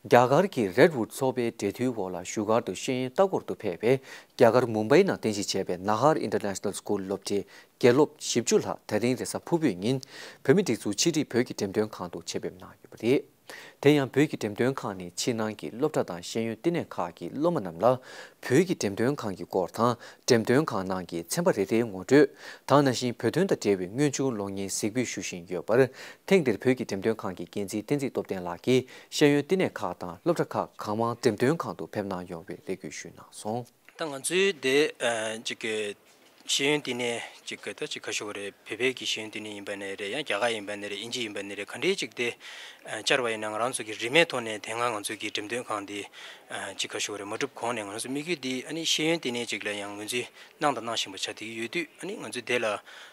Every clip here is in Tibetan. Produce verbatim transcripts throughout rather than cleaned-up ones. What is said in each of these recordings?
རྒྱ་གར་གྱི་Redwood་ཚོགས་པའི་འབྲེལ་མཐུད་འོག་ལ་བཞུགས་སྒར་དུ་ཤེས་ཡོན་ལྟ་སྐོར་དུ་ཕེབས་པའི་རྒྱ་གར་མུམ་བྷའི་ནང་རྟེན་གཞི་བྱས་པའི་Nahar International School་སློབ་གྲྭའི་དགེ་སློབ་བཞི་བཅུ་ལྷག་ད་རིང་རེས་གཟའ་ཕུར་བུའི་ཉིན་བོད་མིའི་སྒྲིག་འཛུགས་ཕྱི་དྲིལ་བོད་ཀྱི་འགྲེམས་སྟོན་ཁང་དུ་ཆེད་ཕེབས་གནང་ཡོད་པ་རེད། དེ་ཡང་བོད་ཀྱི་འགྲེམས་སྟོན་ཁང་ནི་ཕྱི་ནང་གི་སློབ་གྲྭ་དང་ཤེས་ཡོན་བསྟི་གནས་ཁག་གི་སློབ་མ་རྣམས་ལ་བོད་ཀྱི་འགྲེམས་སྟོན་ཁང་གི་སྐོར་དང་། འགྲེམས་སྟོན་ཁང་ནང་གི་ཚན་པ་རེ་རེའི་ངོ་སྤྲོད་དང་། ནང་བཞིན་བོད་དོན་དང་འབྲེལ་བའི་དངོས་བྱུང་གློག་བརྙན་གཟིགས་འབུལ་ཞུ་བཞིན་ཡོད་པར། ཐེངས་འདིར་བོད་ཀྱི་འགྲེམས་སྟོན་ཁང་གི་འགན་འཛིན་བསྟན་འཛིན་སྟོབས་ལྡན་ལགས་ཀྱིས་ཤེས་ཡོན་བསྟི་གནས་ཁག་དང་སློབ་གྲྭ་ཁག་གང་མང་འགྲེམས་སྟོན་ཁང་དུ་ཕེབས་གནང་ཡོང་བའི་ལས་འགུལ་ཞུས་གནང་སོང་། ད་ང་ཚོའི་དེ་ཨ་ཅིག་གི་ཤེས་ཡོན་བསྟི་གནས་ཅིག་གི་ད་ཅིག་ཁ་ཤོ་བ་རེད། བོད་པའི་གི་ཤེས་ཡོན་བསྟི་གནས་ཡིན་པ་ནས་རེད། ཡང་རྒྱ་གར་ཡིན་པ་ནས་རེད། དབྱིན་ཇི་ཡིན་པ་ནས་རེད། ག་འདྲའི་ཅིག་དེ་ཨ་བཅར་བ་ཡིན་ན་ང་རང་ཚོ་གི་རིན་མེད་ཐོག་ནས་དེ་སྔ་ང་ཚོ་གི་འགྲེམས་སྟོན་ཁང་དེ་ཨ་ཅིག་ཁ་ཤོ་བ་རེད། མ་གྲུབ་གོང་ནས་ང་རང་ཚོ་དམིགས་ཡུལ་དེ་ཨ་ནི་ཤེས་ཡོན་བསྟི་གནས་ཅིག་ལ་ཡང་ངོས་འཛིན་གནང་དང་གནང་བཞིན་པ་ཆགས་བསྡད་ཀྱི་ཡོད་དུས། ཨ་ནི་ང་ཚོ་དེ་ལ་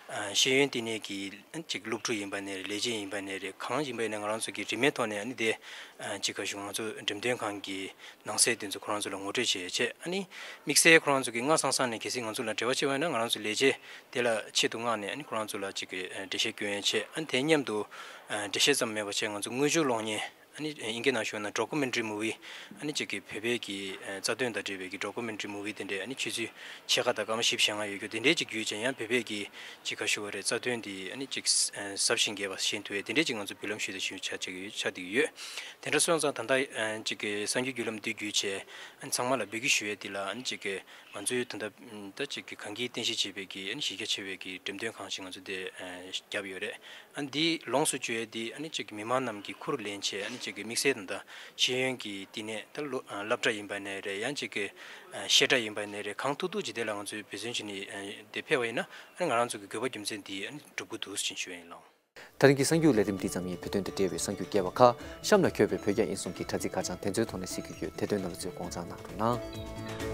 ཨ་ཤེས་ཡོན་བསྟི་གནས་ཀྱི་ཨ་ཅིག་སློབ་ཕྲུག་ཡིན་པ་ནས་རེད། ལས་བྱེད་ཡིན་པ་ནས་རེད། གང་ཡིན་པ་ཡིན་ན་ང་རང་ཚོ་གི་རིན་མེད་ཐོག་ནས་ཨ་ནི་དེ་ཨ་ཅིག་ཁ་ཤོ་ང་ཚོ་འགྲེམས་སྟོན་ཁང་གི་ནང་གསེས་དེ་ཚོ་ཁོ་རང་ཚོ་ལ་ངོ་སྤྲོད་བྱེད་ཡས་ཆེད། ཨ་ནི་དམིགས་བསལ་ཁོ་རང་ཚོ་གི་སྔ་སང་སང་ནས་གལ་སྲིད་ང་ཚོ་ལ་འབྲེལ་བ་བྱེད་པ་ཡིན་ན་ང་རང་ཚོ་ལས་བྱེད་དེ་ལ་ཆེད་དུ་མངགས་ནས། ཨ་ནི་ཁོ་རང་ཚོ་ལ་ཅིག་གི་ཨ་འགྲེལ་བཤད་སྐྱོན་ཡས་ཆེད། ཨ་ནི་དེ་མཉམ་དུ་ཨ་འགྲེལ་བཤད་ཙམ་མེད་པ་བྱས་ང་ཚོ་དངོས་བྱུང་གློག་བརྙན། ཨ་ནི་དབྱིན་སྐད་ནང་ཞུས་ན་documentary movie། ཨ་ནི་ཅིག་གི་བོད་པའི་གི་ཨ་རྩ་དོན་དང་འབྲེལ་བའི་གི་documentary movie་དེ་འདྲས། ཨ་ནི་ཆུ་ཚོད་ཕྱེད་ཀ་དང་སྐར་མ་བཞི་བཅུ་ཞེ་ལྔ་ཡོད་རྒྱུ་དེ་འདྲས་ཅིག་བརྒྱུད་བྱས། ཡང་བོད་པའི་གི་ཅིག་ཁ་ཤོ་བ་རེད། རྩ་དོན་དེ་ཨ་ནི་ཅིག་ཨ་ཟབ་ཞིང་རྒྱས་པ་ཤེས་ཐུབ་ཡས་དེ་འདྲས་ཅིག་ང་ཚོ་འབུལ་ལམ་ཞུས་དང་ཞུ་ཆགས་ཅིག་ཡོད་ཆགས་བསྡད་ཀྱི་ཡོད། དེ་འདྲ་སོང་ཙང་ད་ལྟ་ཨ་ཅིག་གི་གསར་འགྱུར་བརྒྱུད་ལམ་འདི་བརྒྱུད་བྱས། ཨ་ནི་ཚང་མ་ལ་འབོད་སྐུལ་ཞུ་ཡས་འདི་ལ། ཨ་ནི་ཅིག་གི་ང་ཚོའི་ད་ལྟ་ད་ཅིག་གི་གངས་སྐྱིད་རྟེན་གཞི་བྱས་པའི་གི་ཨ་ནི་གཞི་རྒྱ་ཆེ་བའི་གི་འགྲེམས་སྟོན་ཁང་ཞིག་ང་ཚོ་འདི་ཨ་བརྒྱབ་ཡོད་རེད། ཨ་ནི་འདི་ལོངས་སུ་སྤྱོད་ཡས་འདི་ཨ་ནི་ཅིག་གི་མི་མང་རྣམས་ཀྱིས་ཁུར་ལེན་བྱས། ཨ་ནི་ཅིག་གི་དམིགས་བསལ་ད་ལྟ་ཤེས་ཡོན་གྱི་བསྟི་གནས་ད་ལོ་ཨ་སློབ་གྲྭ་ཡིན་པ་ནས་རེད། ཡང་ཅིག་གི་ཨ་བཤད་གྲྭ་ཡིན་པ་ནས་རེད། གང་ཐུབ་ཐུབ་ཅིག་དེ་ལ་ང་ཚོས་འབད་བརྩོན་བྱས་ནས་ཨ་འདི་ཕེབས་པ་ཡིན་ན། ཨ་ནི་ང་རང་ཚོ་གི་དགོས་པ་རྒྱུ་མཚན་འདི་ཨ་ནི་འགྲུབ་ཀྱི་འདུག་ཅེས་ཞུ་ཡ་ཡིན། ལགས། དེ་རིང་གི་གསར་འགྱུར་ལས་རིམ་འདི་ཙམ་ཡིན། བོད་དོན་དང་འབྲེལ་བའི་གསར་འགྱུར་རྒྱས་པ་ཁག་གཤམ་ལ་འཁོད་པའི་བོད་རྒྱ་དབྱིན་གསུམ་གྱི་དྲ་ཚིགས་ཁ་བྱང་དེ་ཚོའི་ཐོག་ནས་གཟིགས་རྒྱུ་ཡོད། དེ་དོན་རྣམ་པ་ཚོས་དགོངས་འཇགས་གནང་རོགས་གནང་།